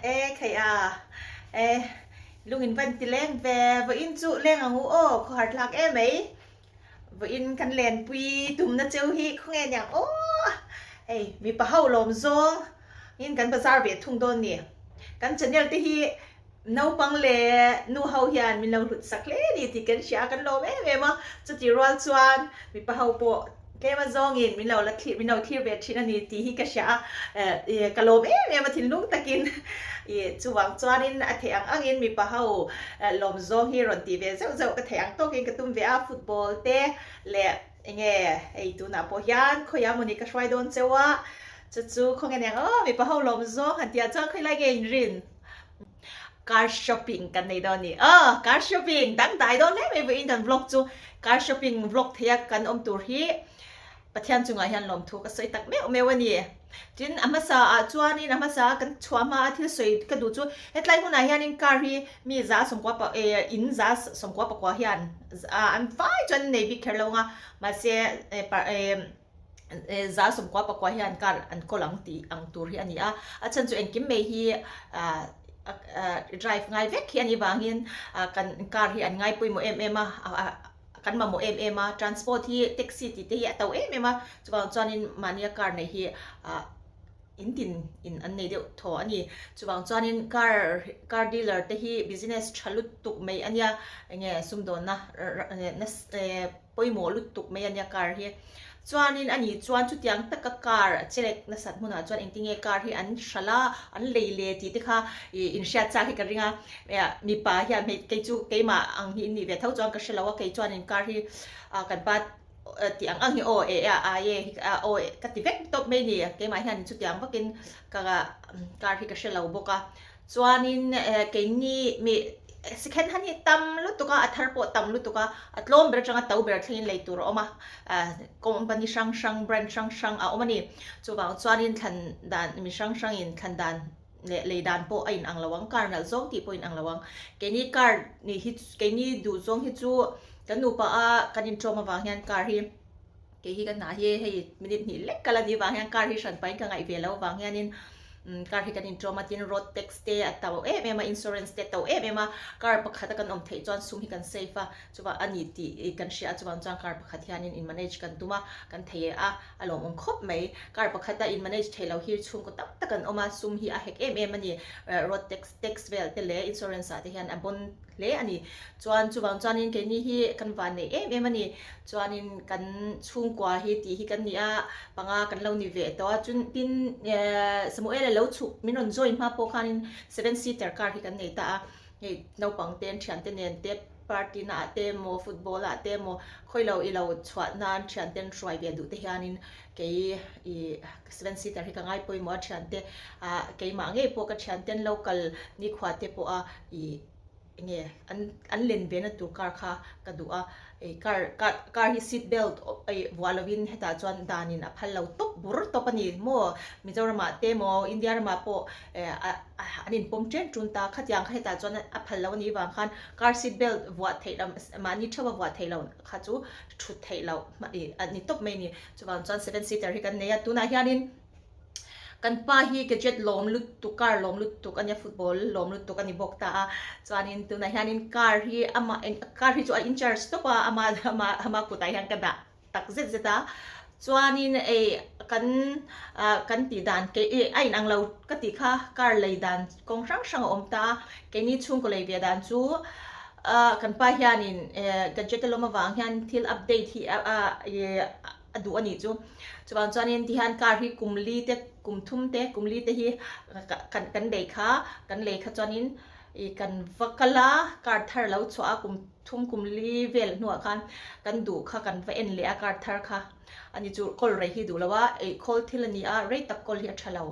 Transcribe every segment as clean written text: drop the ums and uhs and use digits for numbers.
E khei a e lungin van ti leng ve vawiin chu leng ang u aw khawhar thlak em mai vawiin kan lenpui tumna cheu hi khawnge niang aw hei mipa ho lawm zawng in kan bazar ve thung dawn ni kan channel te hi Naupang leh nu ho hian min lo hlut sak hle a ni tih kan hria a, kan lawm em em a. Chutih rual chuan mipa ho pawh tlem azawngin min lo la thlir min lo thlir ve thin a ni tih hi ka hria a, eh ka lawm em em a thinlung takin. Ih chuvang chuanin a theih ang angin mipa ho lawm zawng hi rawn tih ve zeuh zeuh ka theih ang tawkin ka tum ve a, football te leh enge hei tunah pawh hian khawiah mawni ka hruai dawn cheu a, chu chu khawnge nen aw mipa ho lawm zawng han tihah chuan khawilai nge inrin? Car shopping kan nei dawn a ni. Aw, car shopping dangdai dawn hle mai vawiin kan vlog chu. Car shopping vlog theia kan awm tur hi Pathian chungah hian lawmthu ka sawi tak meuh meuh a ni. Tin, a hmasa ah chuanin a hmasa a kan chhuah hma a thil sawi ka duh chu hetlai hunah hianin car hi mi za sawmkua pa eh in za sawmkua pakua hian an vai chuan an nei bik kher lo ang a, mahse eh eh 190 pakua hian car an kawl ang tih ang tur hi a ni a, a chhan chu engkim mai hi ah drive ngai vek hi a nih vangin kan car hi an ngai pawimawh em em a, kan mamawh em em a, transport hi taxi tih te hi a to em em a, chuvang chuanin mahnia car neih hi ah in tin in an nei deuh thaw a ni. Chuvang chuanin car car dealer te hi business tha lutuk mai a nia, enge sumdawnna pawimawh lutuk mai a nia car hi. Chuanin a nih chuan chutiang taka car a chelek nasat hmunah chuan engtinge car hi an hralh a, an lei le tih te kha ih inhriat chak hi ka ring a. Mipa hian hei kei chu keimah ang hi in nih ve tho chuan ka hre lo a, kei chuanin car hi kan pa tih ang ang hi aw e a ai e aw ka ti vek tawp mai ni. Keimah hian chutiang vakin ka car hi ka hre lo bawk a. Chuanin keini mi second hand hi tam lutuk a, a thar pawh tam lutuk a, a tlawm ber atanga to ber thlengin lei tur a awm a, company hrang hrang brand hrang hrang a awm a ni. Chuvang chuanin thlan dan mi hrang hrangin thlan dan leh lei dan pawh a inang lo ang, car nalh zawng tih pawh a inang lo ang. Keini car nih hi keini duh zawng hi chu kan nupa a kan inṭawm avang hian car hi Kei hi ka hna hi hei minute hnih lek kal a nih vang hian car hi hran pahin ka ngaih ve loh vang hianin car hi kan inṭawm a, tin road tax te a to em em a, insurance te a to em em a, car pakhat a kan awm theih chuan sum hi kan save a, chuvang a ni tih kan hria a, chuvang chuan car pakhat hianin in manage kan tum a, kan thei a, a lawmawm khawp mai. Car pakhat a in manage theih loh hi chhungkaw tam tak an awm a, sum hi a hek em em a ni, road tax tax vel te leh insurance ah te hian a bon hle a ni. Chuan chuvang chuanin keini hi kan van nei em em a ni. Chuanin kan chhungkua hi tih hi kan ni a, panga kan lo ni ve tawh a. Chun tin Samuel a lo chhuk min rawn join hma pawh khanin seven seater car hi kan nei ta a. Hei naupang te an thiante nen te party na ah te emaw football ah te emaw khawi lo i lo chhuah nan thiante an hruai ve duh te hianin kei i seven seater hi ka ngai pawimawh a thiante ah keimah ngei pawh ka thiante an lo kal nikhua te pawh a i enge an an len ve na tur car kha ka duh a ih car car car hi seat belt ih vuah lovin hetah chuan danin a phal lo tawp bur tawp a ni maw Mizoram ah te maw India ramah pawh eh an inpawm chen tun ta khatiang kha hetah chuan a phal lo a nih vang khan car seat belt vuah theih loh mahni theuha vuah theih loh kha chu thut theih loh ih a ni tawp mai a ni chuvang chuan seven seater hi kan nei a tunah hianin. Kan pa hi gadget lawm lutuk car lawm lutuk a nia football lawm lutuk a ni bawk ta a chuanin tunah hianin car hi amah eng car hi chu a in charge tawp a ama ama ama kutah hian ka dah tak zet zet a chuanin ei kan ah kan tih dan ke ih a inang lo ka tih kha car lei dan kawng hrang hrang a awm ta a keini chhungkaw lei ve dan chu ah kan pa hianin eh gadget a lawm avang hian thil update hi a a ih a duh a nih chu. Chuvang chuanin tihian car hi kum li te kum thum te kum li te hi kan kan lei kha kan lei kha chuanin ih kan va kal a car thar lo chhuah a kum thum kum li vel hnuah khan kan duh kha kan va en leh a car thar kha ani chu kawl rei hi duh lo a ih khawl thil a ni a rei tak kawl hi a tha lo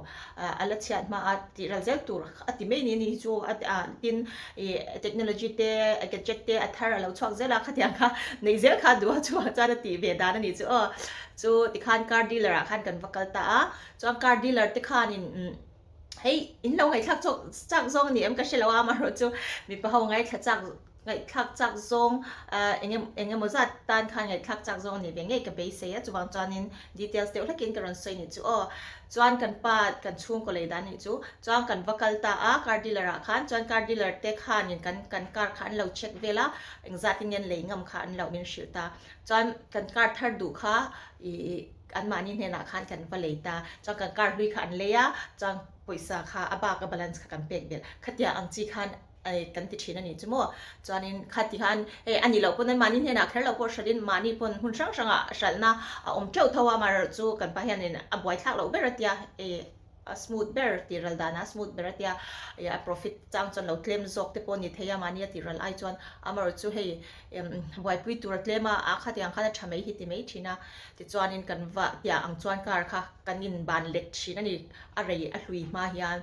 ah a la chhiat hma a tih ral zel tur a ti mai ni ni hi chu a ah tin ih technology te gadget te a thar a lo chhuak zel a khatiang kha nei zel kha duh a chhuah chuan a tih ve dan a nih chu aw chu tikhan car dealer ah khan kan va kal ta a chuan car dealer te khanin umm hei in lo ngaihthlak chawk chak zawng a ni em ka hre lo a amaherawhchu mipa ho ngaithla chak. Ngaihthlak chak zawng eng eng emaw zat tan khan ngaihthlak chak zawng a nih ve ngei ka beisei a, chuvang chuanin details deuh hlekin ka rawn sawi nih chu aw. Chuan kan pa kan chhungkaw lei dan nih chu chuan kan va kal ta a car dealer ah khan chuan car dealer te khanin kan kan car kha an lo check vel a, engzatin nge an lei ngam kha an lo min hrilh ta. Chuan kan car thar duh kha ih anmahni hnenah khan kan va lei ta, chuan kan car hlui kha an lei a, chuan pawisa kha a bak a balance kha kan pek belh. Khatiang ang chi khan kan ti thin a ni chu maw. Chuanin khati khan hei a ni loh pawn mahni hnenah kher loh pawh hralhin mahni pawn hmun hrang hrangah hralhna a awm teuh tho a, amaherawhchu kan pa hianin a buaithlak loh ber a tia ih a smooth ber tih ral danah a smooth ber a tia ih a profit chang chuan lo tlem zawk te pawh a ni thei a mahni a tih ral ai chuan amaherawhchu hei buaipui tur a tlem a, a khatiang khan a tha mai hi ti mai thin a. Tichuanin kan va tia ang chuan car kha kan inban let thin a ni a rei a hlui hma hian.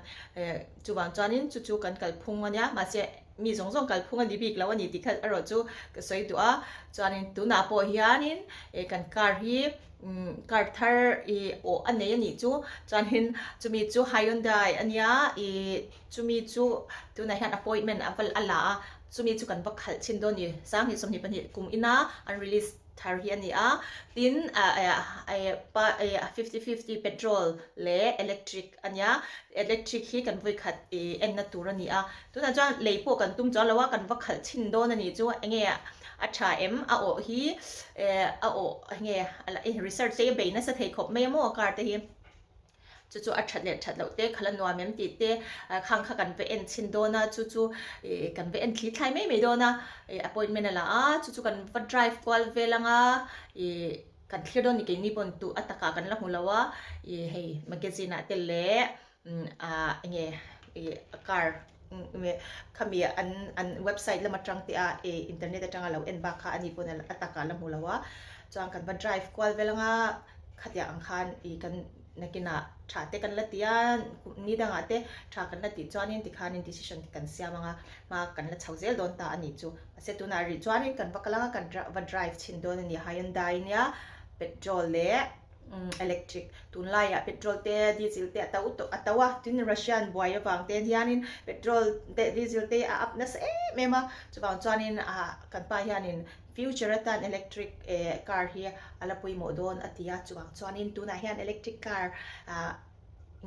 Chuvang chuanin chu chu kan kalphung a nia, mahse mi zawng zawng kalphung a ni bik lo a ni tih kha erawh chu ka sawi duh a. Chuanin tunah pawh hianin eh kan car hi car thar ih awh a nei a nih chu, chuanin chumi chu Hyundai a nia ih chumi chu tunah hian appointment a va a la a, chumi chu kan va khalh chhin dawn a ni. Sanghnih 22 kum ina an release thar hi a ni a, tin 50-50 petrol leh electric a nia, electric hi kan vawi khat ih enna tur a ni a, tunah chuan lei pawh kan tum chuang lo a, kan va khalh chhin dawn a nih chu enge a tha em a awh hi a awh enge research te hi a bei nasa thei khawp mai a maw car te hi. Chu chu a that leh that loh te kha la nuam em tih te khang kha kan va en chhin dawn a, chu chu ih kan va en thli thlai mai mai dawn a, ih appointment a la a, chu chu kan va drive kual vel ang a, ih kan thlir dawn ni keini pawn tuh a takah kan la hmu lo a, ih hei magazine ah te leh ah enge ih car khami an an website lam atang te a ih internet atanga lo en bak kha ani pawn a takah la hmu lo a, chuan kan va drive kual vel ang a. Khatiang ang khan ih kan nakinah tha te kan la ti a, ni dangah te tha kan la tih chuanin tikhanin decision te kan siam ang a, hma kan la chho zel dawn ta a nih chu. Mahse tunah rih chuanin kan va kal ang a, kan va drive chhin dawn a ni. Hyundai nia petrol leh electric tunlaiah petrol te diesel te a to tawh a to a, tin Russian buai avang te hianin petrol te diesel te a up nasa em em a, chuvang chuanin ah kan pa hianin Future atan electric car hi a la pawimawh dawn a ti a, chuvang chuanin tunah hian electric car ah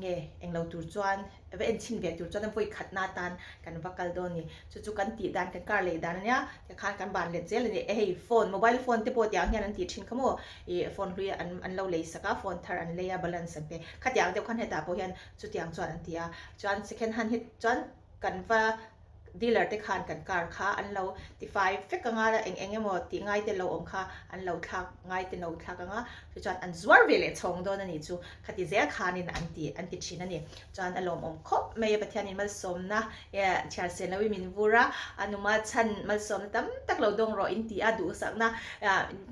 nge englo tur chuan va en chhin ve tur chuan a vawi khatna atan kan va kal dawn a ni. Chu chu kan tih dan kan car lei dan a nia, tikhan kan ban let zel a ni. Hei phone mobile phone te pawh tiang hian an tih thin kha maw ih phone hlui an an lo lei sak a, phone thar an lei a balance an pe. Khatiang deuh khan hetah pawh hian chutiang chuan an ti a, chuan second hand hi chuan kan va Dealer te khan kan car kha an lo tifai vek anga eng eng emaw tih ngai te lo awm kha an lo thlak ngai te lo thlak anga tichuan an zuar ve leh chhawng dawn a nih chu khati zel khanin an ti an ti thin a ni. Chuan a lawmawm khawp mai a Pathianin malsawmna chhiar sen loin min vur a, a numa chhan malsawmna tam tak lo dawng rawh in ti a duhsakna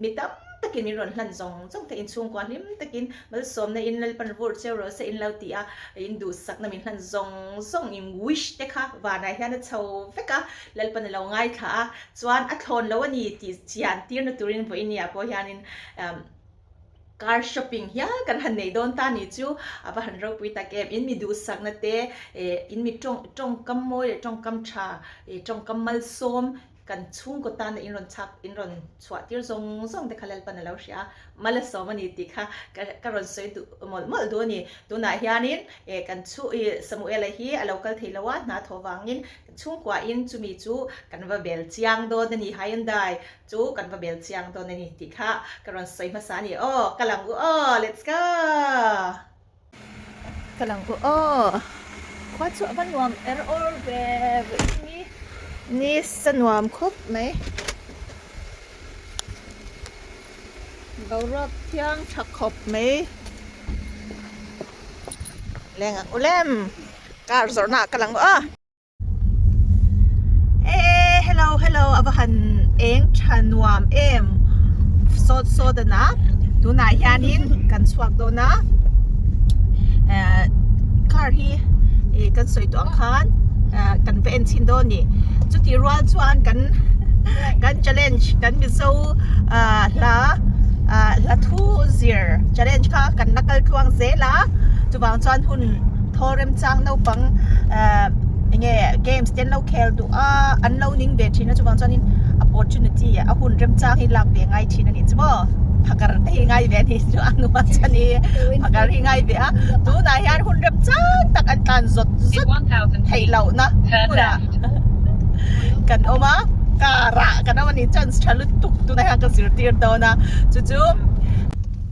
mi tam takin min rawn hlan zawng zawng te inchhungkua hlim takin malsawmna in Lalpan vur cheu rawh se in lo ti a, in duhsakna min hlan zawng zawng in wish te kha vanah hian a chho vek a, Lalpan a lo ngaithla a, chuan a thlawn lo a ni tih chian tirna turin vawinia pawh hianin car shopping hial kan han nei dawn ta ni chu a va han ropui tak em, in mi duhsakna te in mi tawng tawngkam mawi leh tawngkam tha tawngkam malsawm Kan chhungkaw tana in rawn chhak, in rawn chhuah tir zawng zawng te kha Lalpan a lo hria a, mal a sawm a ni tih kha ka rawn sawi duh mawlh mawlh duh a ni. Tunah hianin eh kan chhu ih Samuela hi a lo kal thei lo a, hna thaw vangin kan chhungkuahin chumi chu kan va bel chiang dawn a ni, Hyundai chu kan va bel chiang dawn a ni tih kha ka rawn sawi hmasa a ni. Aw, ka lang u aw, let's go! Ka lang u aw, khua chu a va nuam er awr ve ve ni, ni sa nuam khawp mai. Boruak thiang tha khawp mai. Leng ang u lem, car zawrhna ah ka lang u aw. E hello hello a va han eng tha nuam em sawt sawt a na tunah hianin kan chhuak dawn a eh car hi ih kan sawi tawh ang khan ah kan va en chhin dawn a ni chutih rual chuan kan kan challenge kan mizo ah hla ah hla thu zir challenge kha kan la kal tluang zel a chuvang chuan hun thaw remchang naupang. enge games te an lo khel duh a an lo ning ve thin a chuvang chuanin opportunity a hun remchang hi lak ve ngai thin a nih chu maw phakar te hi ngai ve a nih chu a nuam chuan hi phakar hi ngai ve a tunah hian hun remchang tak an tlan zawt zawt theih lohna hmunah kan awm a car ah kan awm a ni chance tha lutuk tunah hian ka zirtir dawn a chu chu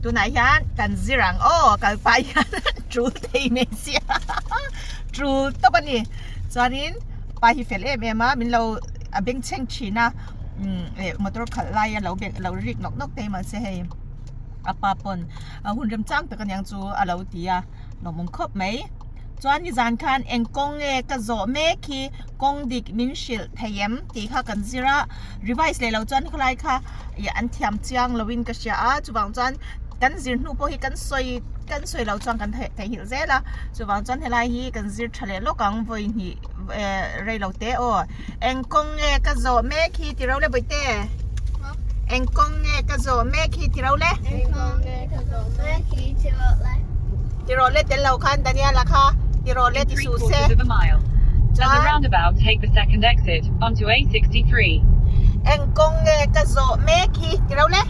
tunah hian kan zir ang aw kalpah hian tul thei mai sia tul tawp a ni chuanin pa hi fel em em a min lo a bengchheng thin a umm eh motor khalh lai a lo beng lo rik nawk nawk te mahse hei a pa pawn a hun remchang tak aniang chu a lo ti a lawmawm khawp mai chuan nizan khan eng kawng nge ka zawh mek hi kawng dik min hrilh thei em tih kha kan zir a revise leh lo chuan khawlai kha ih an thiam chiang lo in ka hria a chuvang chuan kan zir hnu pawh hi kan sawi kan sawi lo chuan kan theihnghilh zel a chuvang chuan helai hi kan zir tha leh lawk ang vawi hnih eh rei lo te aw eng kawng nge ka zawh mek hi ti ro le bawihte eng kawng nge ka zawh mek hi ti ro le ti rawh le tel lo khan Daniela kha ti rawh le ti suh se chuan eng kawng nge ka zawh mek hi ti ro le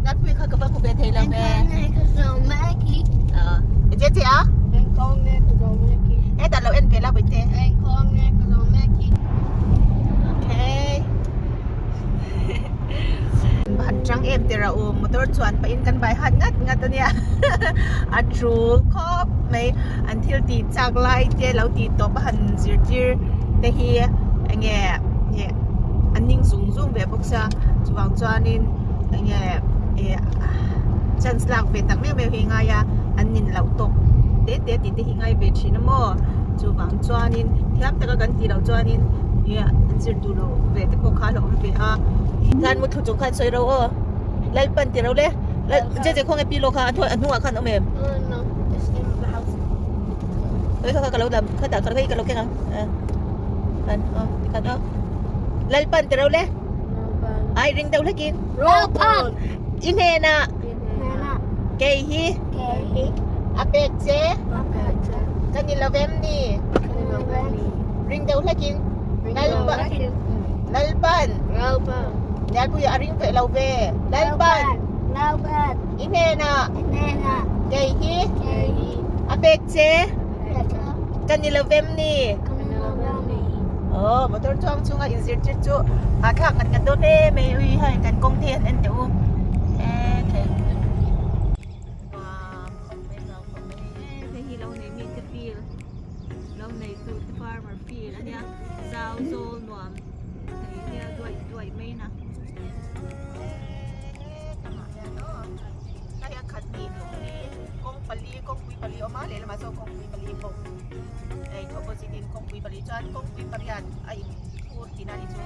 Natpui kha ka va hmu ve thei lo ve che che a hetah lo en ve la bawihte okay Han chang em tira u motor chuan pahin kan bai hat ngat ngat ania a tul khawp mai an thil tih chak lai te lo tih tawp a han zirtir te hi enge ih an ning zung zung ve bawk sia chuvang chuanin enge ih chance lak ve tak meuh meuh hi ngai a an nin loh tawp te te tih te hi ngai ve thin a maw chuvang chuanin thiam taka kan tih loh chuanin ih an zir duh loh ve te pawh kha a lo awm ve a. Khan mutthlu chung khan sawi ro aw Lalpan ti ro le je je khawnge pi lawk kha a hnungah khan awm em oi kha kha ka lo lam khatah ka hei ka lo keng ang khan aw tikhan aw Lalpan ti ro le ai ring deuh hlekin Lalpan i hnenah kei hi a pek che ka ni lo em ni ring deuh hlekin Lalpan Lalpan. Lalpan. Nialpui a ring ve lo ve. Lalpan. Lalpan. I hnenah. I hnenah. Kei hi. Kei hi. A pek che. Pek che. Ka ni lo vem ni. Ka ni lo vem ni. Oh, motor chuang chunga inzirtir chu a thlak ngat ngat dawn hle mai ui hai kan kawng te han en teh u. Okay. Wow, khawp mai nuam khawp mai. Hei hi lo nei mi te field. Lo nei tu te farmer field ania. Zau zawl nuam thei nia duaih duaih mai na hetah hian aw tah hian khat hnih thum li kawng pali kawngpui pali a awm a lehlamah sawn kawngpui pali bawk hei opposite in kawngpui pali chuan kawngpui pariat a in phur tihna a nih chu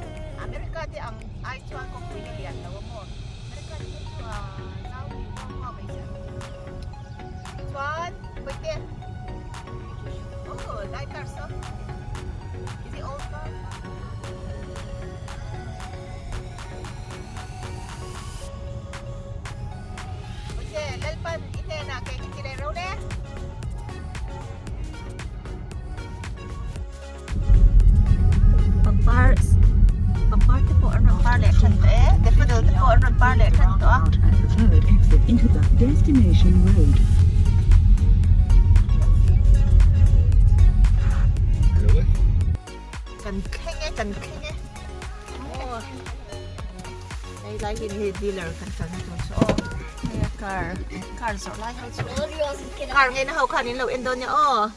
America te ang ai chuan kawngpui hi a lian lo a maw America te hi chu a zau tih huam huam mai sia chuan pawite. Oh, like car so. Is it old car? Okay, lalpan hnenah ke ki tilei ro le. Pangpar pangpar te pawh an rawn par leh than tawh e. Daffodil te pawh an rawn par leh than tawh a. Third exit into the destination road. Kan thleng e, kan thleng e. Aw. Hei lai hi hei dealer kan kalna tur chu aw. Hei a car, car zawrh lai ho chu. Car ngeina ho khan in lo en dawn nia aw.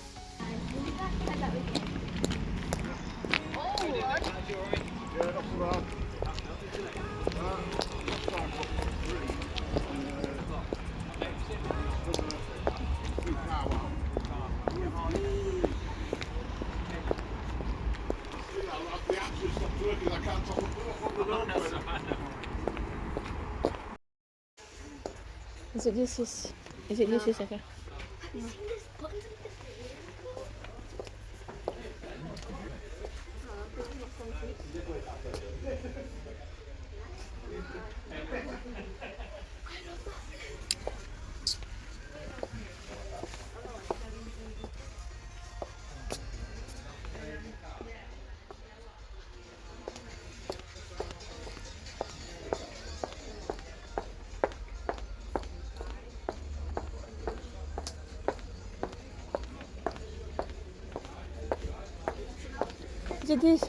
Is it this is is it this is okay? Have you seen this buttons with this Is it this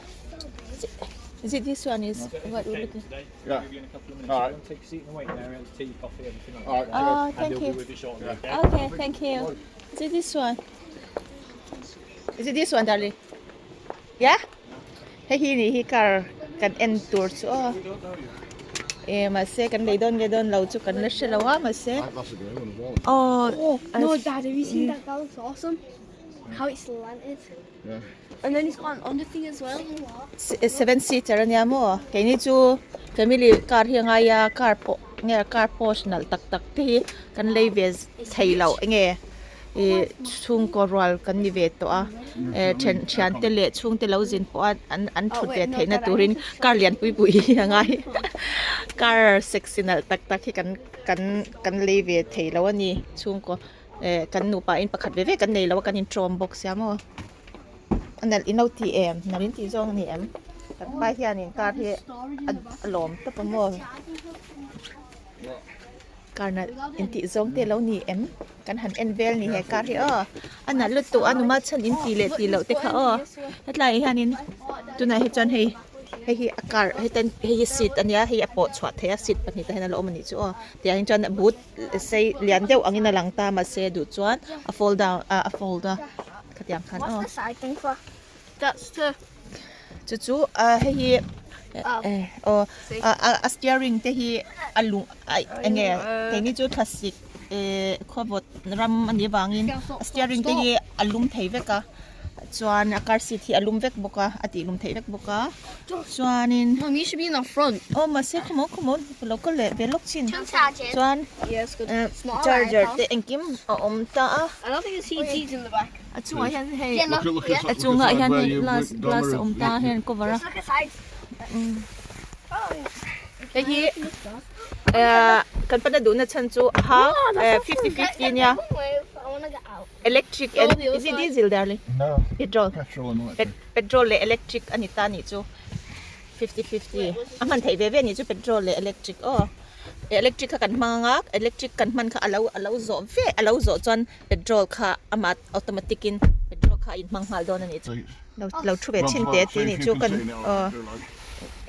is it this one is what we looking Yeah. All Alright. right. Take a seat in the waiting area, there's tea, coffee, everything like Alright, that. Oh, And thank they'll be you. with you shortly. Okay? Okay, thank you. Is it this one? Is it this one, darling? Yeah? Hei hi ni hi car kan en tur chu aw. E mahse kan lei dawn nge dawn lo chu kan la hre lo a mahse. That's a grey one as well. Oh, No, Dad, have you seen that car? It's awesome. How it's slanted. Yeah. And then it's got an under thing as well. 7 seater ania maw keini chu family car hi a ngai a car pawh nge car posh nalh tak tak te hi kan lei ve thei loh enge ih chhungkaw rual kan ni ve tawh a eh then thian te leh chhungte lo zin pawh a an an thut ve theihna turin car lian pui pui hi a ngai car sexy nalh tak tak hi kan kan kan lei ve thei lo a ni chhungkaw eh kan nupa in pakhat ve ve kan nei lo a kan intawm bawk sia maw. A nalh in lo ti em nalh in tih zawng a ni em kan pa hianin car hi a lawm tawp a maw car nalh in tih zawng te lo ni em kan han en vel ni he car hi aw a nalh lutuk a numa chhan in tih leh tih loh te kha aw hetlai ah hianin tunah hi chuan hei hei hi a car heten hei hi seat a nia hei a pawh chhuah theih a seat pahnih tah hian a la awm a nih chu aw tiang hi chuan but sei lian deuh angin a lang ta mahse duh chuan a fold down ah a fold a. Khatiang khan aw. Chu chu hei hi aw a steering te hi a lung enge keini chu thlasik khawvawt ram a nih avangin a steering te hi a lum thei vek a chuan a car seat hi a lum vek bawk a a tih lum theih vek bawk a chuanin aw mahse khawmaw khawmaw lo kal leh ve lawk chin chuan charger te engkim a awm ta a. A chungah hian hei a chungah hian hei glass glass a awm ta a hei an cover a hei hi ehh kan pana duhna chhan chu half fifty fifty ania electric and is it diesel darling petrol petrol leh electric a ni ta a nih chu 50-50 a hman theih ve ve anih chu petrol leh electric aw electric kha kan hmang anga electric kan hman kha alo alo zawh ve alo zawh chuan petrol kha amah automatic in petrol kha a inhmang nghal dawn anih chu lo lo thu ve thin teh tih anih chu kan aw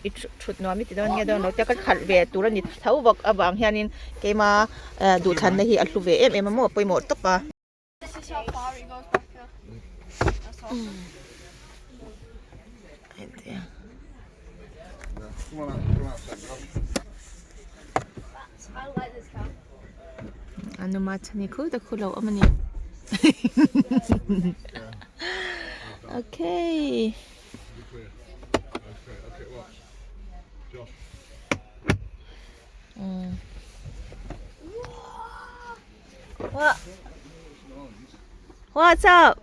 i thut nuam i ti dawn nge dawn lo te ka khalh ve tur ani tho bawk avang hianin keima duhthlanna hi a hlu ve em em a maw pawimawh tawp a. A numa chhani khu ta khu lo awm a ni okay What? What's up?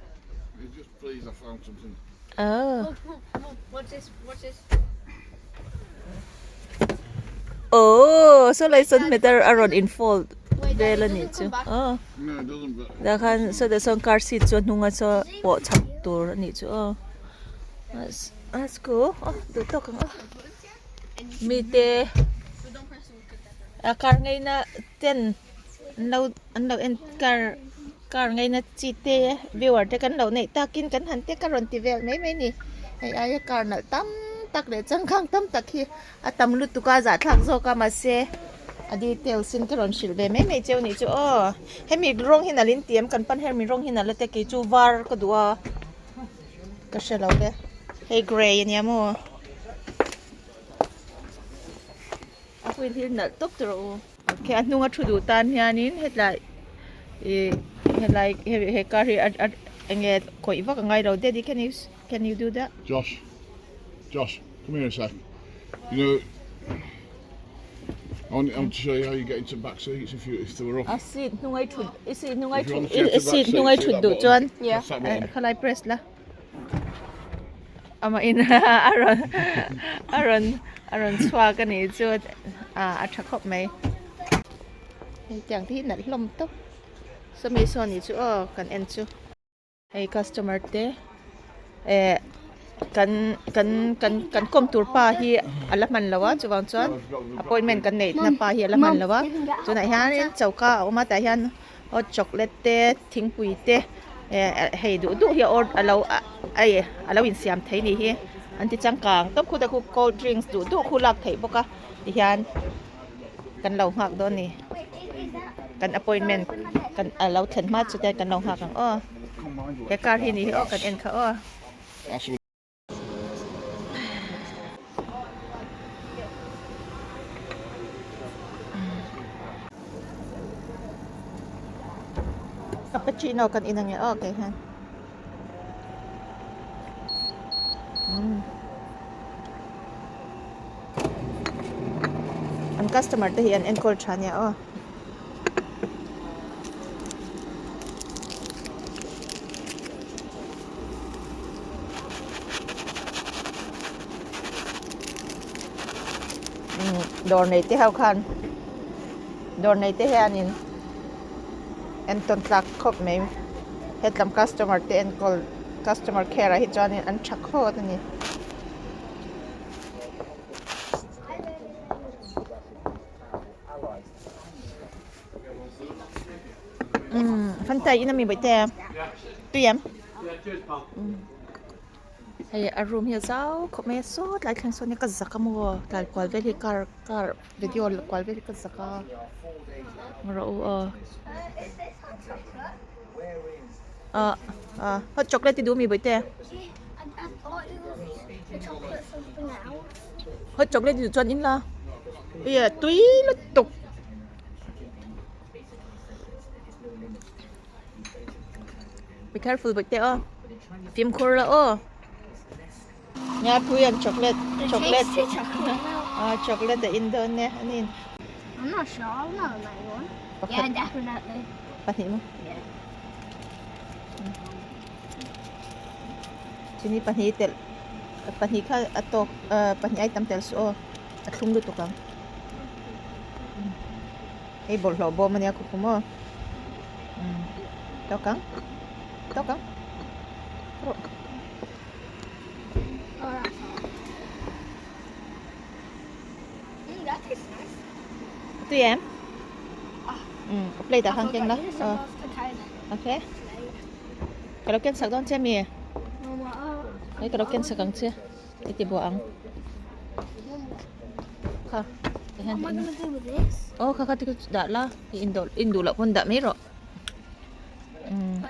He's just pleased I found something. Oh. Look, look, look. Watch this, watch this. Oh, so lai sawn meter a rawn infold vel a nih chu. Oh. No, it doesn't, but Dah khan saw tah sawn car seat chu a hnunga saw pawh chhak tur a nih chu aw. That's that's cool. Oh, duh tawk ang aw. Mite a car ngaina ten an lo an lo en car car ngaina chi te viewer te kan lo neih takin kan han te ka rawn ti vel mai mai ni hei aia car nalh tam tak leh changkang tam tak hi a tam lutuk a zahthlak zawk a mahse a details in ka rawn hrilh ve mai mai cheu nih chu aw hemi rawng hi nalh in ti em kan pan her mi rawng hi nalh a te kei chu var ka duh a ka hre lo le hei grey ania maw. A wheel hi nalh tawp tawh rawh u. Okay a hnunga thu duh tan hianin hetlai ih helai he car hi a enge khawih vak a ngai lo daddy can you can you do that? Josh Josh come here a sec you know I want, I want to show you how you get into back seats if you if they were up. A seat hnungai thut i seat hnungai thut i seat hnungai thut duh chuan khalai press la. Amah in a rawn a rawn a rawn chhuak a nih chu a tha khawp mai hei tiang te hi nalh hlawm tawp sawmi saw nih chu aw kan en chu hei customer te eh kan kan kan kan kawm tur pa hi a la hman lo a chuvang chuan appointment kan neih na pa hi a la hman lo a tunah hianin choka a awm a tah hian hot chocolate te thingpui te eh hei duh duh hi a or a lo a lo insiam thei a nih hi. An ti changkang tawp khu te khu cold drinks duh duh khu lak theih bawk a tihian kan lo nghak dawn a ni kan appointment kan a lo thlen hma chu te kan lo nghak ang aw he car hi ni hi aw kan en kha aw. Cappuccino kan in ange aw kei hian. An customer te hi an enkawl tha nia aw. Dawr nei te ho khan dawr nei te hianin entawn tlak khawp mai hetlam customer te enkawl customer care ah hi chuanin an tha khawt a ni. Fanta in ami bawih te tui em hei a room hi a zau khawp mai a saw tlai thleng sawn hi ka zak a maw tlai kual vel hi car car video la kual vel hi ka zak a rawh u aw ah ah hot chocolate i duh ami bawih te hot chocolate i duh chuan in la tui lutuk. Be careful bawih te aw. Fimkhur la aw. Nia pui an chocolate chocolate ah chocolate a in dawn e an in. I'm not sure. I'll not like one. Yeah, definitely. Pahnih maw? Yeah. Chini pahnih telh pahnih kha a tawk pahnih ai tam tel suh aw a thlum lutuk ang. Hei bawlhhlawh bawm ania khaw khum aw umm tawk ang tawk ang rawh. Tui em? Umm ka plate ah khan keng la aw okay ka lo ken sak dawn che mi hei ka lo ken sak ang che. I ti buah ang. Kha. Oh, kha kha ti dah la. I in do in duh loh pawn dah mai rawh. Um.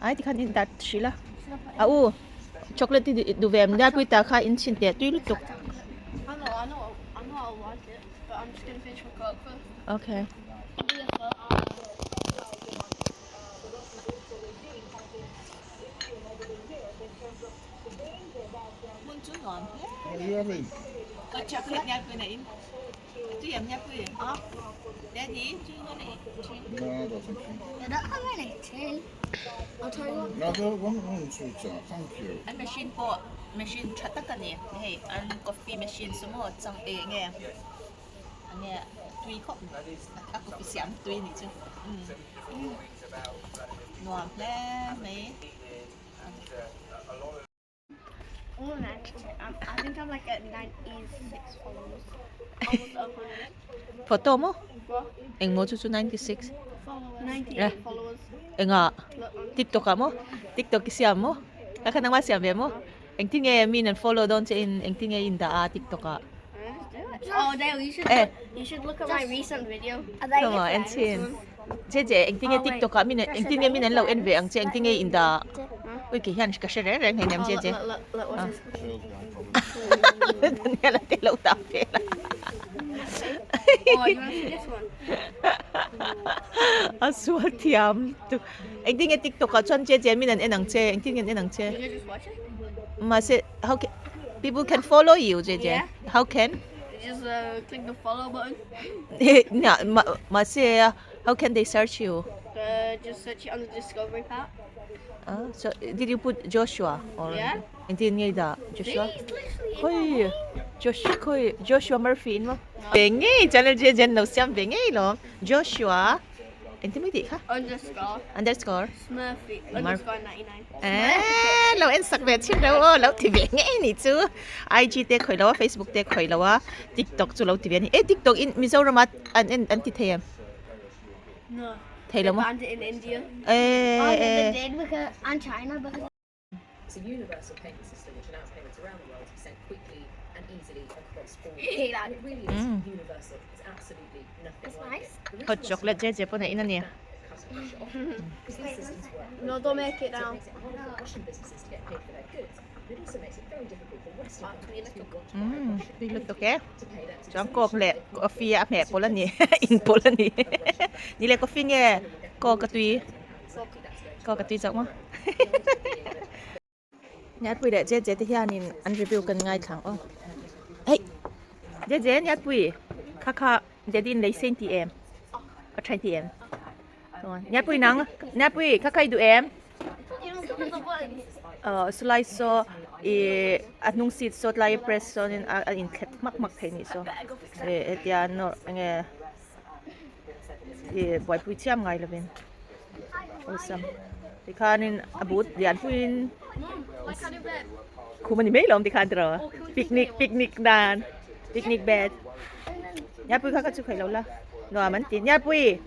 Ai ti khan in dah hrih la. A u chocolate ti duh ve em? Liapui ta kha in chhin teh tui lutuk. Okay. An machine pawh machine tha tak a ni hei an coffee machine chu maw chang eng nge enge tui khawp a coffee siam tui a nih chu nuam hle mai. Photo maw? Engmaw chu chu 96 Enga TikTok ah maw? TikTok i siam maw? Ka kha nangmah siam ve maw? Engtin nge min an follow dawn che in engtin nge i indah a TikTok ah? Eh Khawmaw en chhin. Che che engtin nge tiktok ah min engtin nge min an lo en ve ang che engtin nge in dah ui kei hian ka hre reng reng hei nem che che Daniel a te lo dah vel a a sual thiam lutuk engtin nge tiktok ah chuan che che min an en ang che engtin nge an en ang che mahse how can people can follow you che che how can Just click the follow button. Mahse, how can they search you? Uh, just search it on the discovery part. Uh, so did you put Joshua or Yeah. Engtin nge da Joshua? He's literally in Khoi Joshua khoi Joshua Murphy in mo. Ve ngei channel je jen lo siam ve ngei lo. Joshua Engtin mai tih kha? Underscore. Underscore. Smurfy. Underscore 99. Eh, lo en sak ve chin lo aw, lo ti ve ngei ni chu. IG te khoi lo a, Facebook te khoi lo a, TikTok chu lo ti ve a ni. Eh, TikTok in Mizoram ah an en an ti thei em? No. Thei lo maw? They banned it in India. Eh, eh. They did because and China because. Hot chocolate je je pawn a in a ni. No, don't make it now. Umm tui lutuk e. Chuan coke leh coffee a hmeh pawlh a ni in pawlh a ni. Ni leh coffee nge coke a tui coke a tui chauh maw. Niatpui leh Jeje te hianin an review kan ngaithla ang aw. Hei! Jeje, Niatpui, kha kha Daddy in lei sein ti em? A thain ti em? Niatpui nang, Niatpui, kha kha i duh em? Aw, sulai saw i a hnung seat saw tlai i press sawnin a inthlep hmak hmak thei nih saw. Hetia nawr enge i buaipui chiam ngai lovin. Awesome. Tikhanin a but lian puiin khum a ni mai lawm tikhan tiraw picnic picnic nan picnic bed Niapui kha kha chu khaih lo la nuam an ti Niapui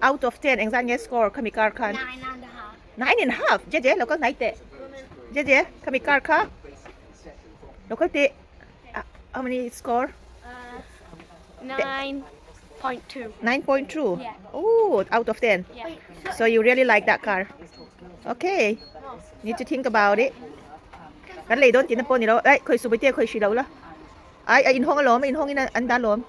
out of 10 engzat nge score khami car khan 9 and a half jeje lo kal hnai teh jeje khami car kha lo kal teh how many score 9 9.2. 9.2? Yeah. Oh, out of 10. Yeah. So you really like that car? Okay. Need to think about it. Kan lei dawn tihna pawh ni lo. Ai, khawi suh bawihte khawi hrih lo la. Ai, a inhawng alawm, a inhawng in an dah alawm.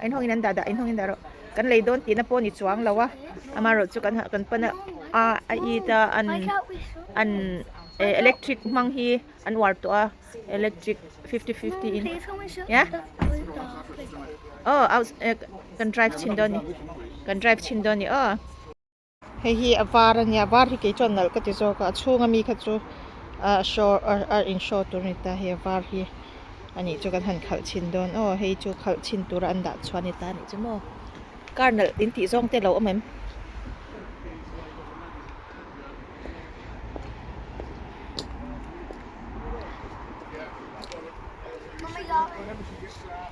A inhawng in an dah dah, a inhawng in dah rawh. Kan lei dawn tihna pawh ni chuang lo a. Amaherawh chu kan kan pan a, a a it a an an electric hmang hi an uar tawh a. Electric 50 50 in. Yeah? Oh, out eh, kan drive chin dawn ni. Kan drive chin dawn ni aw. Hei hi a var a nia, var hi kei chuan nalh ka ti zawk a, a chhunga mi kha chu a show a in show tur a ni ta hei a var hi a nih chu kan han khalh chhin dawn aw hei chu khalh chhin tura an dah chhuah a ni ta a nih chu maw car nalh in tih zawng te lo awm em.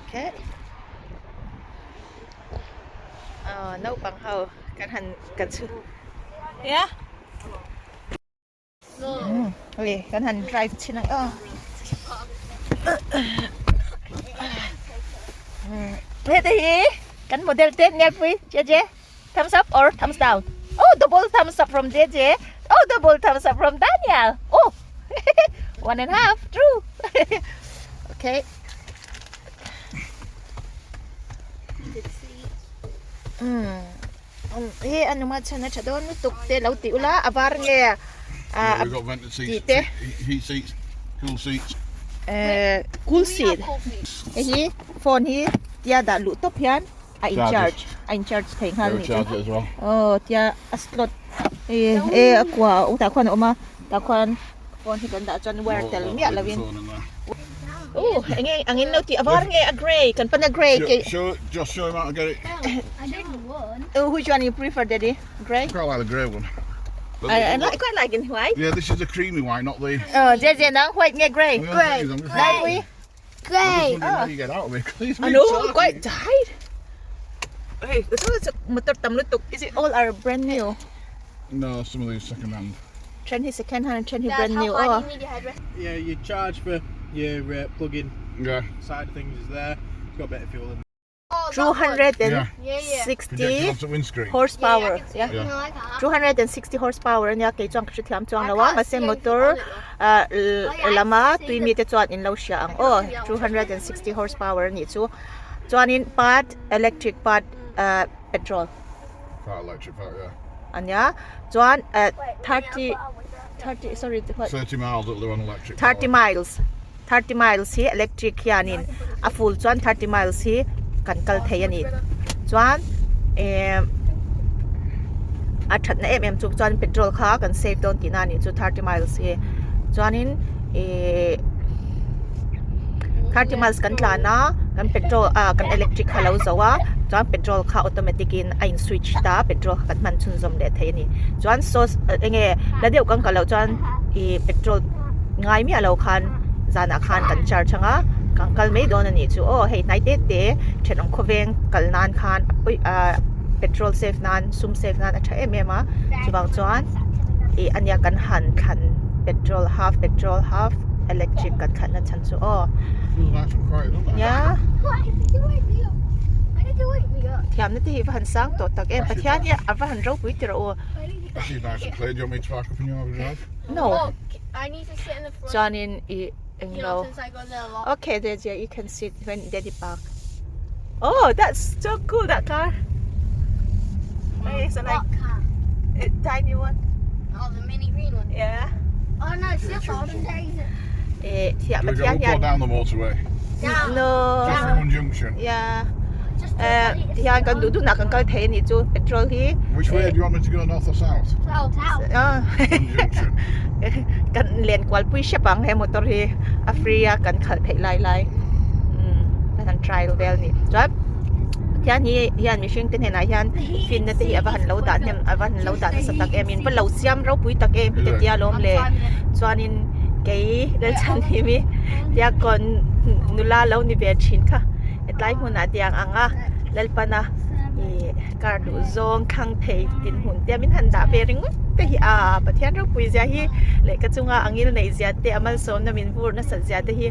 Okay. Ờ, naupang ho kan han kan chu yeah okay kan han drive chin ang aw hete hi kan model te Nelpui Jeje Thumbs up or thumbs down? Oh, double thumbs up from JJ. Oh, double thumbs up from Daniel. Oh, 1.5. True. Okay. Hmm. He anuma chana thadon lutuk te lo ti ula a var nge Yeah, we've got vented seats, ti te. heat seats, cool seats. Eh, cool seat. Hei hi phone hi tia dah luh tawp hian a in charge a in charge thei nghal nih chu aw tia a slot e e a kua a tah khuan a awm a tah khuan phone hi kan dah chuan wire tel miah lo in oh eng nge ang in lo tih a var nge a grey kan pan a grey ke oh which one you prefer daddy grey Quite like the grey one. I, I like, quite like in white. Yeah, this is the creamy white, not the. Oh, Jie nang white nge grey. Grey. Grey. Grey. How you get out of it? 'cause I know, quite tight. Hey, so motor tam lutuk. Is it all are brand new? No, some of these second hand. Then hi second hand, then hi Dad, brand how new. far Oh. do you need your headrest? Yeah, you charge for your uh, plug-in Yeah. side of things is there. It's got better fuel in. Oh, that one. 260 Projected onto windscreen. horsepower. Yeah, Yeah. I can see it. No, I can't. 260 horsepower ania kei chuan ka hre thiam chuang lo a I can't mahse see anything motor on it though. ah I lama see tui the- mi te chuan in lo hria ang aw 260 horsepower anih chu chuanin part electric part ah petrol Part electric, part yeah. ania chuan ah Wait, 30 30 sorry what 30 miles it'll do on electric. 30 power. miles 30 miles hi electric hianin a full chuan 30 miles hi kan kal thei a ni chuan eh a thatna em em chu chuan petrol kha kan save dawn tihna a nih chu 30 miles hi chuanin eh 30 miles kan tlan a kan petrol ah kan electric kha lo zo a chuan petrol kha automatic in a in switch ta petrol kha kan hman chhunzawm leh thei a ni chuan sauce eng nge la deuh kan kal loh chuan ih petrol ngai miah lo khan zanah khan kan charge ang a kan kal mai dawn a nih chu aw hei hnai te te thenawm khawveng kal nan khan a pawi ah petrol save nan sum save nan a tha em em a chuvang chuan ih ania kan han thlan. petrol half petrol half electric kan khalh na chhan chu aw. Nia. Thiamna te hi va han sang tawh tak em Pathian hi a va han ropui tirh u. No. Chuanin i englo. Okay Deji you can sit when daddy park. Oh that's so cool that car. It's like a tiny one. Oh the mini green one. Yeah. Oh no it's just all the days. Eh thiam Do we go Pathian up or hian down the motorway? Down. No. Just from one junction. Yeah. Just Eh tihian kan duh duhna kan kal thei a nih chu petrol hi. Which way do you want me to go, north or south? South. South. Ah. One junction. Kan len kual pui hrep ang he motor hi a free a kan khalh theih lai lai. Umm kan han trial vel a ni. Chuan Pathian hi hian mihring te hnenah hian finna te hi a va han lo dah hnem a va han lo dah nasa tak em in va lo siam ropui tak em hi ka tia lawm le. Chuanin kei Lalchhanhimi Diakon nula lo ni ve thin kha hetlai hmunah tiang ang a Lalpana ih car duh zawng thlang thei dinhmun te min han dah ve ringawt te hi a Pathian ropui zia hi lehkha chunga a ngil neih zia te a malsawmna min vur nasat zia te hi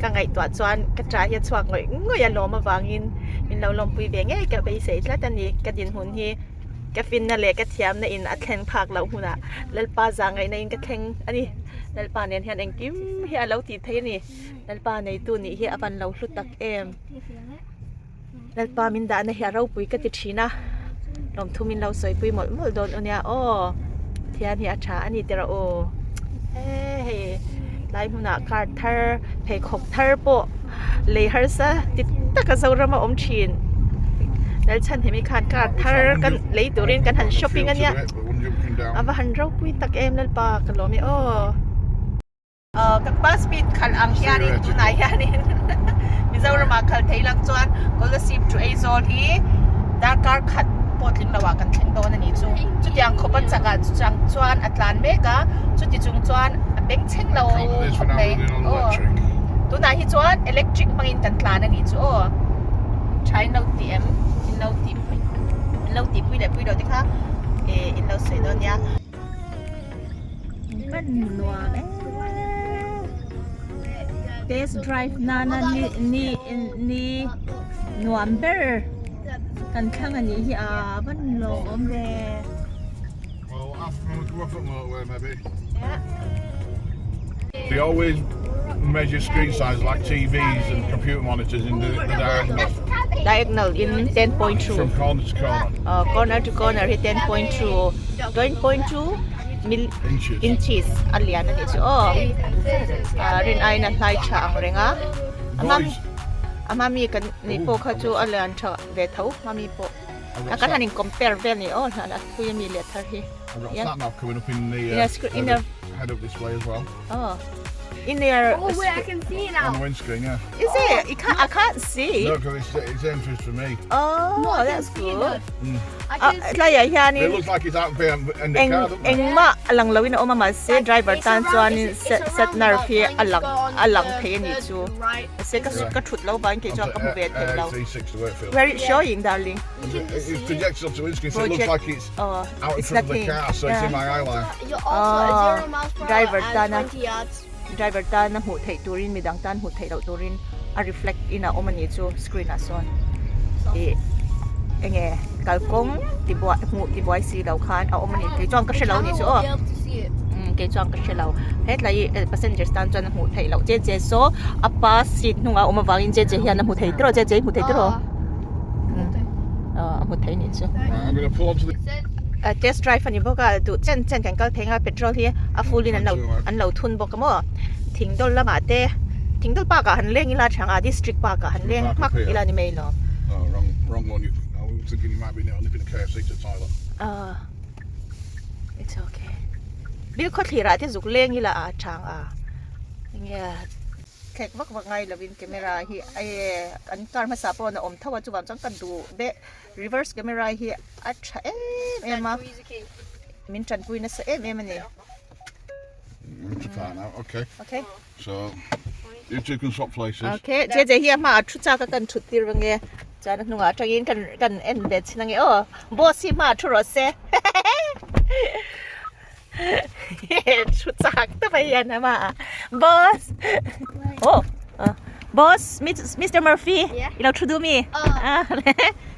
ka ngaihtuah chuan ka ṭah hi a chhuak ngawih ngawih a lawm avangin min lo lawmpui ve ngei ka beisei tlat a ni ka dinhmun hi. Ka finna leh ka thiamna in a thleng phak loh hmunah Lalpa zah ngaihna in ka thleng a ni. Lalpa nen hian engkim hi a lo tih theih a ni. Lalpa neitu nih hi a van lo hlu tak em. Lalpa min dahna hi a ropui ka ti thin a, lawmthu min lo sawipui mawlh mawlh dawn u nia aw. Pathian hi a tha a ni tiraw u. Hei tlai hmunah car thar pheikhawk thar pawh lei harsa ti taka Zorama awm thin. Lalchhanhimi khan car thar kan lei turin kan han shopping a nia. A va han ropui tak em Lalpa ka lawm e aw. Ka pa speed khalh ang hianin tunah hianin Mizoramah khalh thei lang chuan Kolasib to Aizawl hi darkar khat pawh tling loah kan thleng dawn a nih chu. Chutiang khawp a chakah chang chuan a tlan mek a, chuti chung chuan a beng chheng lo khawp mai. Aw tunah hi chuan electric hmangin kan tlan a nih chu aw. Tha in lo ti em? In lo ti in lo tihpui leh pui lo te kha in lo sawi dawn nia. Kan nuam em test drive nana ni ni ni nuam ber kan thlang a nih hi a van lawm ve. Well, after we go off at motorway maybe. Yeah. They always measure screen size like TVs and computer monitors in the, the diagonal. Diagonal in 10.2. From corner to corner. Corner to corner hi 10.2 10.2 mil Inches. inches a lian a nih chu aw ah rin aiin a hlai tha ang reng a a hma Boys, a hma mi kan nih pawh kha chu a lian tha ve tho hma mi pawh I've a got kan sat, han in compare vel a ni aw a thui a mi leh thar hi I've got yeah. sat nav coming up in the In a uh, screen- in head, a- up, head up display as well. Oh, in there. Oh wait, I can see now. On the windscreen, yeah. Is it? You can't. I can't see. No, because it's, it's entrance for me. Oh, No, I can that's see it good. though. I Ah, can see. tlaiah It hianin looks like it's out behind the eng car, doesn't it? engmah a lang loin a awm a mahse Like, driver it's tan around- chuanin it's- set it's a set nerve roundabout, hi so a you lang go on a lang the thei a nih third chu. right. Mahse ka Yeah. ka thut lo vangin kei chuan ka hmu ve thei lo. A360 Wakefield. Where it's Yeah. showing darling. You can It, see it's it. projected onto the windscreen, so it looks Project- like it's Oh, out in it's front of the nothing. car, so it's in Yeah. my eye line. You're also at Oh, 0 miles per hour driver and tana. 20 yards. Driver tana hmuh theih turin midang tan hmuh theih loh turin a reflect in a awm a nih chu screen ah sawn ih enge kalkawng tibuai hmuh tibuai si lo khan a awm a ni kei chuan ka hre lo a nih chu aw umm kei chuan ka hre lo hetlai hi passengers tan chuan a hmuh theih loh che che saw a pa seat hnungah a awm avangin che che hian a hmu thei tiraw che che i hmu thei tiraw a hmu thei a nih chu. Test drive a ni bawk a duh chen chen kan kal thei ang a petrol hi a full in an lo an lo thun bawk a maw thingdawl lamah te thingdawl park ah han leng ila tha ang a district park ah han leng hmak ila ni mai lo. Aw it's okay bilkhawthlir ah te zuk leng ila a tha ang a enge. Thlek vak vak ngai lovin camera hi an car hmasa pawh a awm tho a chuvang chuan ka duh beh reverse camera hi a tha em em a min tanpui nasa em em a ni. Okay. So you two can swap places. Okay, je je hi a hma ah thu chak a kan thut tir ange chuan a hnungah atangin kan kan en ve chin ange aw boss hi hma ah thu rawh se. Thu chak ta mai hian ama a. Boss. Oh. Boss, Mr. Murphy. I lo thu duh mi?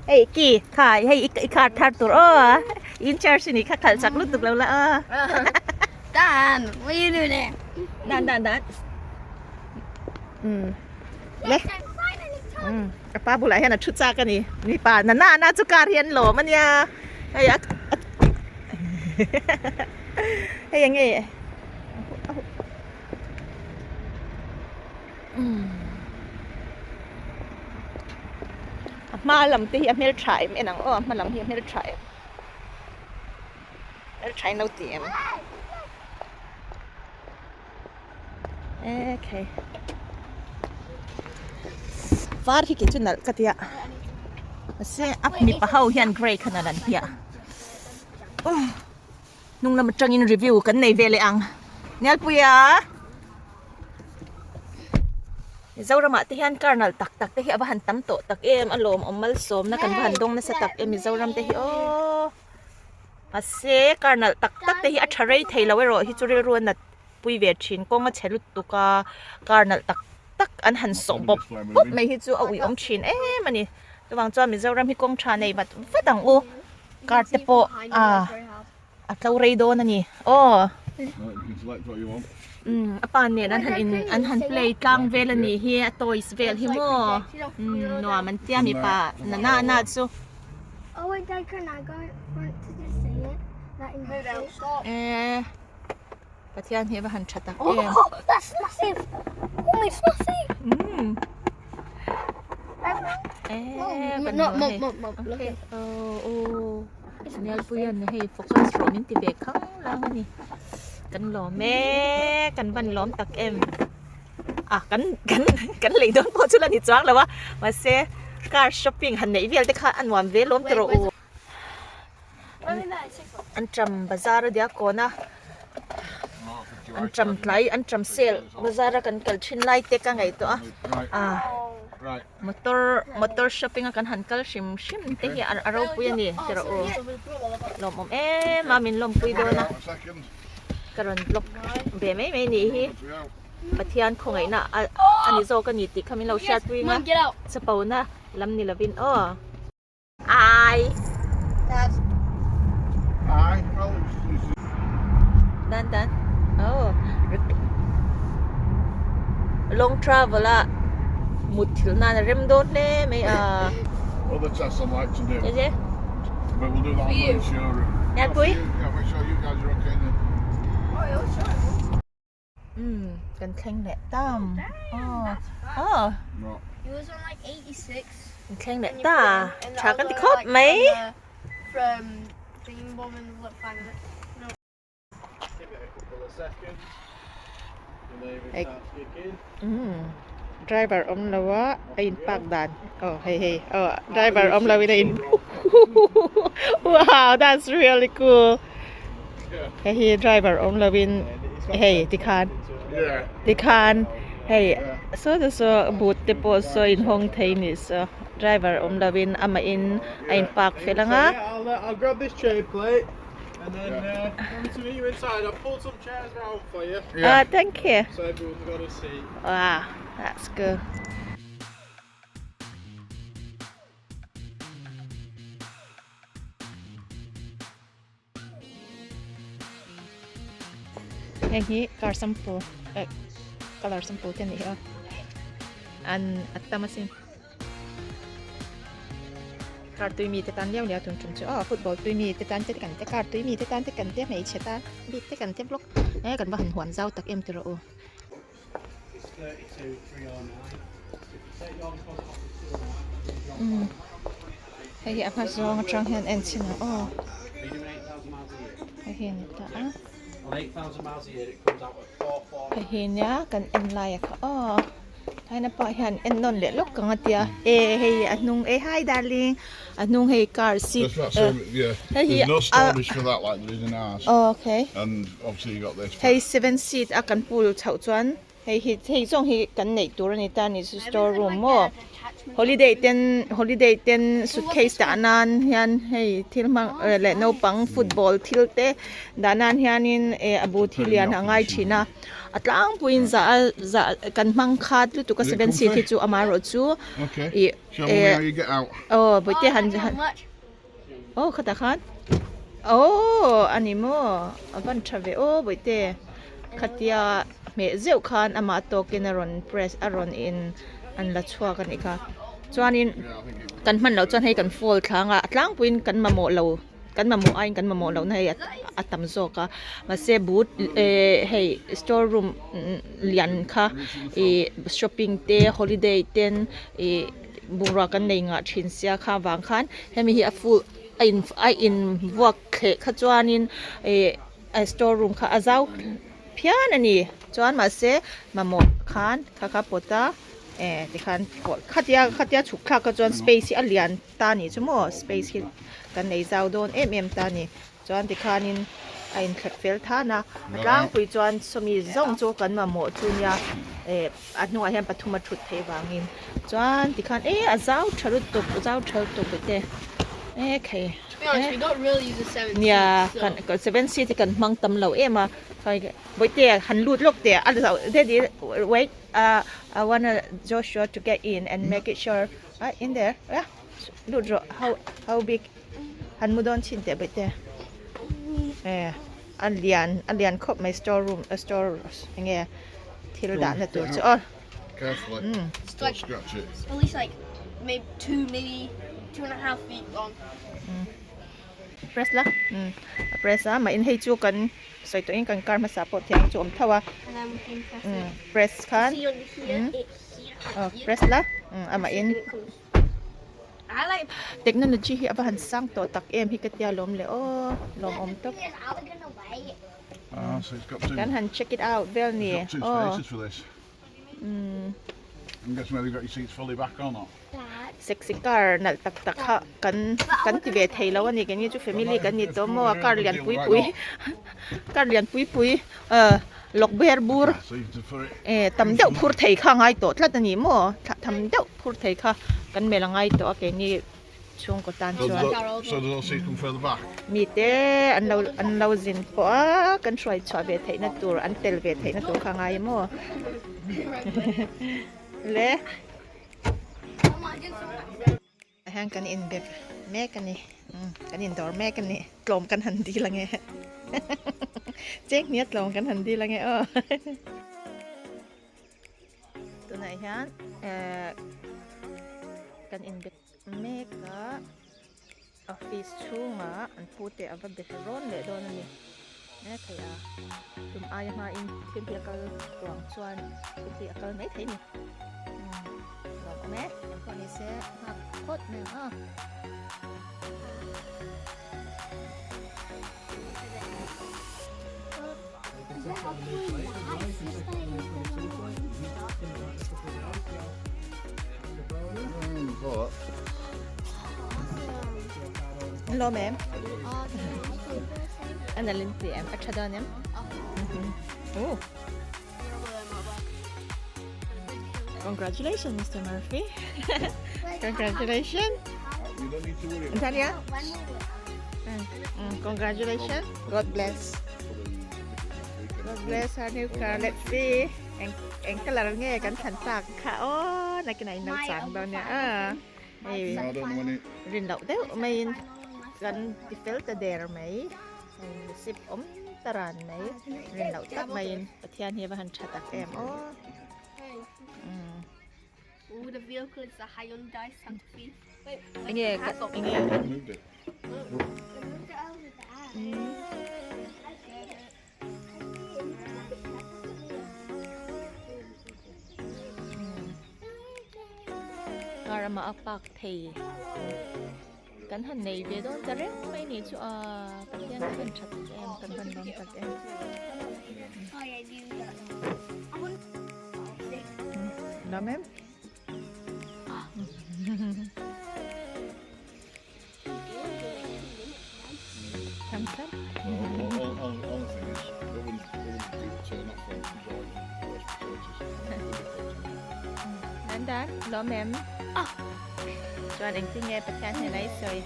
Hei ki kha hei i car thar tur aw. In charge ni kha khalh chak lutuk lo la aw. Dan, what are you doing there? Dan dan dan. Um. Le. Um, a pa bulah hian a thu chak a ni. Mipa na na na chu car hi an lawm a nia. Hei a hei eng nge um a hma lam te hi a hmeltha em en ang aw a hma lam hi a hmeltha em hmeltha in lo ti em. Okay. Var hi kei chu nalh ka tia. Mahse a mipa ho hian grey kha nalh an hia. Hnung lam atangin review kan nei ve leh ang. Nialpuia. Mizoramah te hian car nalh tak tak te hi a va han tam tawh tak em a lawmawm malsawmna kan va han dawng nasa tak em Mizoram te hi aww. Mahse car nalh tak tak te hi a tha rei thei lo erawh hi chu rilru a nat pui ve thin kawng a chhe lutuk a car nalh tak tak an han sawh bawp bawp mai hi chu a uiawm thin em a ni chuvang chuan Mizoram hi kawng tha nei vat vat ang u car te pawh ah a tlo rei dawn a ni aw umm a pa nen an han in an han play tlang vel a nih hi a toys vel hi maw umm nuam an tia mipa na na na chu. Eh Pathian hi a va han tha tak em. Umm eh kan hmu a hei okay oh oh Nialpuia'n hei focus rawh min ti ve khang lang a ni kan lawm e kan van lawm tak em. A kan kan kan lei dawn pawh chu la ni chuang lo a mahse car shopping han neih vel te kha a nuam ve lawm tawh rawh u. An tram bazar a nia kawn a an tram tlai an tram sale bazar a kan kal thin lai te ka ngaihtuah a a motor motor shopping a kan han kal hrim hrim te hi a ropui a ni ti rawh u lawmawm em a min lawmpui dawn a ka rawn vlog ve mai mai nih hi. Pathian khawngaihna a ni zawk a ni tih kha min lo hriatpui ang a, chapona lam ni lovin aw. Ai. Dan dan. Oh. Long travel a mut thil nan a rem dawn hle mai a. Other tests I'd like to do. Is it? But we'll do that on the insurance. Yeah, pui. Yeah, make sure you guys are okay then. Umm kan thleng leh ta aw aw kan thleng leh ta tha kan ti khawp mai. Driver awm lo a a in park dan aw hei hei aw driver awm lo in a in wow that's really cool. Hei hi driver awm lo in hei tikhan tikhan hei saw te saw boot te pawh saw in hawng thei nih saw driver awm lo in amah in a in park fel ang a. Ah thank you. Wow that's good. Heng hi car sample eh colour sample te a nih hi aw an a tam asin car tui mi te tan liau liau tun tum chu aw football tui mi te tan te kan te car tui mi te tan te kan te hmeichhe tan bik te kan te block eh kan va han huan zau tak em tiraw u. Umm hei hi a hma zawng atang hian en chhin ang aw hei hi a ni ta a hei hi nia kan en lai a kha aw thaina pah hian en nawn leh lawk ang a tia e hei a hnung e hi darling a hnung hei car seat hei hi a okay hei 7 seat a kan pool chhoh chuan. Hei hi hei zawng hi kan neih tur a ni ta ni chu store room maw holiday ten holiday ten suitcase dah nan hian hei thil hmang leh naupang football thil te dah nan hianin eh a bu thil lian a ngai thin a a tlangpuiin zah a zah kan hmang khat lutuk a seven seat hi chu amaherawhchu ih eh aw bawihte han han aw khatah khan aw a ni maw a van tha ve aw bawihte khatia hmeh zeuh khan amah tawkin a rawn press a rawn in an la chhuak a nih kha chuanin kan hman loh chuan hei kan fold thlang a a tlangpuiin kan mamawh lo kan mamawh aiin kan mamawh lohna hei a tam zawk a mahse but eh hei store room lian kha ih shopping te holiday ten ih bungrua kan nei ngah thin sia kha vang khan hemi hi a full a in a in vuak thleh kha chuanin ih a store room kha a zau phian a ni chuan mahse mamawh khan kha kha pawt a eh tikhan pawt khatia khatia chhuk thlak kha chuan space hi a lian ta a nih chu maw space hi kan nei zau dawn em em ta a ni chuan tikhanin a inthlep fel than a a tlangpui chuan sawmi zawng chu kan mamawh chu nia eh a hnungah hian pathum a thut theih vangin chuan tikhan eh a zau tha lutuk zau tha lutuk te eh khei nia kan seven seat hi kan hmang tam lo em a bawihte han lut lawk teh a zau daddy wait ah I wanna Joshua to get in and make it sure ah in there yeah lut rawh how how big han mu dawn chhin teh bawihte eh a lian a lian khawp mai store room a store eng nge thil dahna tur chu aw press la a press a mah in hei chu kan sawi tawh in kan car hmasa pawh thiang chu awm tho a press khan aw press la amah in. Technology hi a va han sang tawh tak em hi ka tia lawm le aw lawmawm tawp kan han check it out vel ni aw sexy car nalh tak tak kha kan kan ti ve thei lo a ni keini chu family kan ni tawh maw car lian pui pui car lian pui pui lawk ber bur eh tam deuh phur thei kha a ngai tawh tlat a ni maw tham deuh phur thei kha kan melh a ngai tawh a keini chhungkaw tan chuan mite an lo an lo zin pawh a kan hruai chhuah ve theihna tur an tel ve theihna tur kha a ngai maw le. Tah hian kan inbe mek a ni kan indawr mek a ni tlawm kan han dil ange cheng hnia tlawm kan han dil ange aw tunah hian ehh kan inbe mek a office chhungah an pute a va be rawn leh dawn a ni e thei a tum aia hmain thil hi a kal ruang chuan thil hi a kal mai thei a ni lawm awm e eng pawh ni se nghak phawt mai ang a. Lawm em? An alin ti em? A tha dawn em? Oh. Congratulations, Mr. Murphy. Congratulations. You don't need to worry about Natalia? Congratulations. God bless. God bless our new car. Let's see. Eng eng color nge kan thlan tak kha aw nakinah in lo chang dawn nia a. Hei rin loh deuh maiin kan ti fel ta der mai. Hei sip awm ta ran mai. Rin loh tak maiin Pathian hi a va han tha tak em aw. Enge enge Car amah a park thei kan han nei ve dawn ta reng mai ni chu a Pathian ka han that em kan han lawm tak em. Lawm em? Thumbs up. Only thing is, they wouldn't do the turn off on enjoying roast potatoes. Dan lawm em? Chuan engtin nge Pathian hnena i sawi?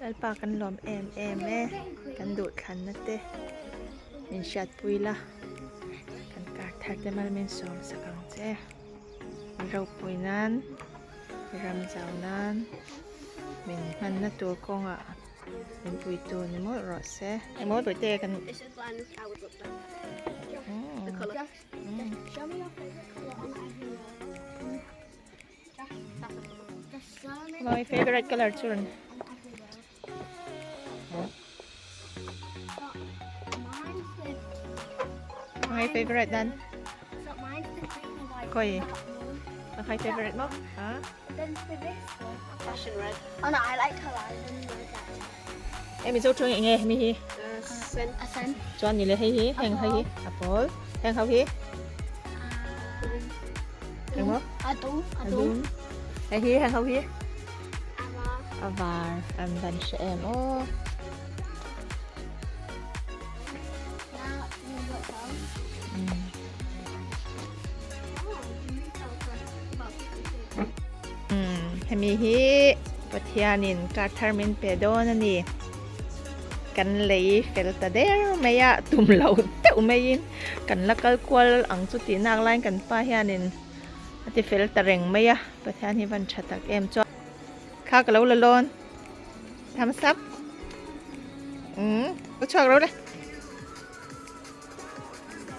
Lalpa kan lawm em em e kan duh thlanna te min hriatpui la kan kar thar te mal min sawm sak ang che ropui nan ram zau nan min hmanna tur kawngah min puitu ni mawlh rawh se emaw tawite kan My favorite color chun. My favorite dan. Koi. My favorite mo? Ha? Fashion red. Oh no, I like Horizon red actually. Em mizo thung enge mi hi. Sen. A sen. Chuan ni le hei hi heng hei hi a pawl heng ho hi. Eng maw? A dum. A A dum. dum. Hei hi heng ho hi. A var. A var an van hre em aw. Now you got some. Hemi hi Pathianin kar thar min pe dawn a ni. Kan lei fel ta der mai a, tum lo deuh maiin kan la kal kual ang chu tih nak laiin kan pa hianin a ti fel ta reng mai a, Pathian hi van tha tak em chuan kha ka lo la lawn thumbs up umm u chhuak ro le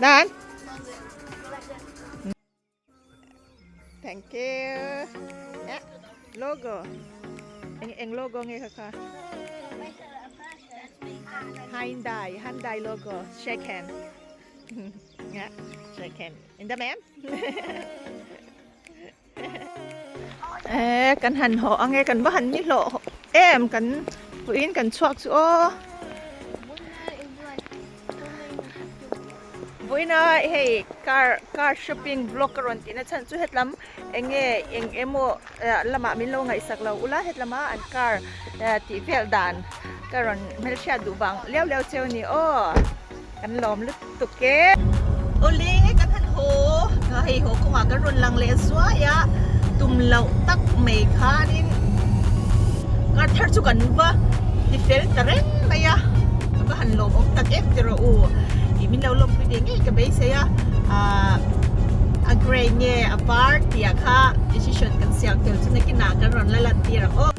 dan. Thank you. Yeah. Logo. Eng eng logo nge kha kha. Hyundai, Hyundai logo. Shake hand. Yeah, shake hand. In the ma'am. Eh, kan han ho ange kan va han ni hlo em kan puin kan chhuak chu aw. Vawiina hei car car shopping vlog ka rawn tihna chhan chu hetlam eng nge eng emaw lamah min lo ngaihsak lo ula hetlama an car tih vel dan ka rawn hmelhriat duh vang liau liau cheu a ni aw kan lawm lutuk e. Awle kan han haw ka hei haw kawngah kan rawn lang leh zuai a tum loh tak mai khanin car thar chu kan va ti fel ta reng mai a ka va han lawm awm tak em tiraw u ih min lo lawmpui ve ngei ka beisei a ahh a grey nge a var tih ah kha decision kan siam fel chu nakinah kan rawn la lan tir ang aw.